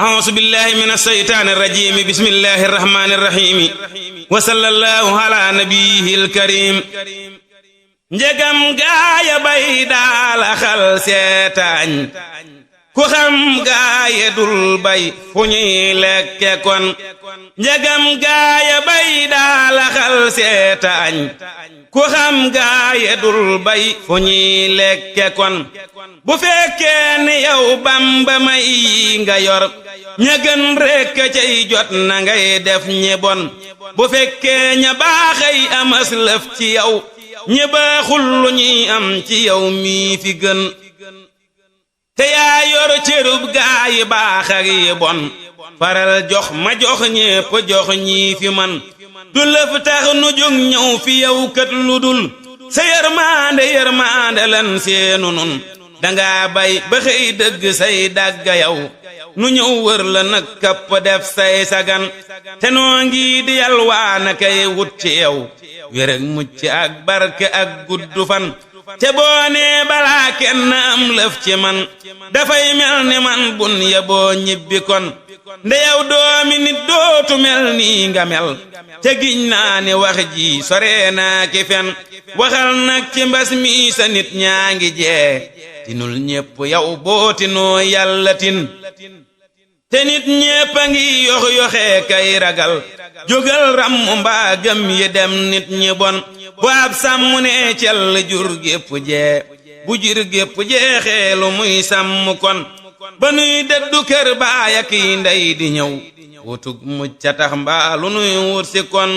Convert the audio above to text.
أعوذ بالله من الشيطان الرجيم بسم الله الرحمن الرحيم وصلى الله على نبيه الكريم njegam gaaya bay daal xal seetaañ ku xam gaaya dul bay fu ñuy lekke kon njegam gaaya bay daal xal seetaañ ku xam gaaya dul bay fu ñuy lekke kon bu fekkee ne yow Bamba may nga yor ña gën rekk cay jot na ngay def ñi bon bu fekkee ña baaxay amas lëf ci yow ñi baaxul lu ñuy am ci yow mii fi gën te yaa yor cërub gaa yi baax ak yi bon faral jox ma jox ñépp jox ñii fi man du lëf tax nu jóg ñëw fi yow kat lu dul sa yërmaande lan seenu nun danga bay ba xëy dëgg say dàgga yow nu ñëw wër la nag kapp def say sagan te noo ngi di yalwaana kay wut ci yow wér ak mucc ak barke ak guddu fan te boo nee balaa kenn am lëf ci man dafay mel ni man bun ya boo ñibbi kon nde yow doomi nit dootu mel nii nga mel te giñ naa ni wax ji sore naa ki fen waxal nag ci mbas mi sa nit ñaa ngi jee tinul ñépp yow bootinoo yàlla tin te nit ñépp a ngi yox yoxee kay ragal jógal ramm mbaa gëm yi dem nit ñi bon bu ab sàmm ne cell jur gépp jee bu jur gépp jeexee lu muy sàmm kon ba nuy dëddu kër baay ak yi ndey di ñëw wutug mucc tax mbaa lu nuy wut si kon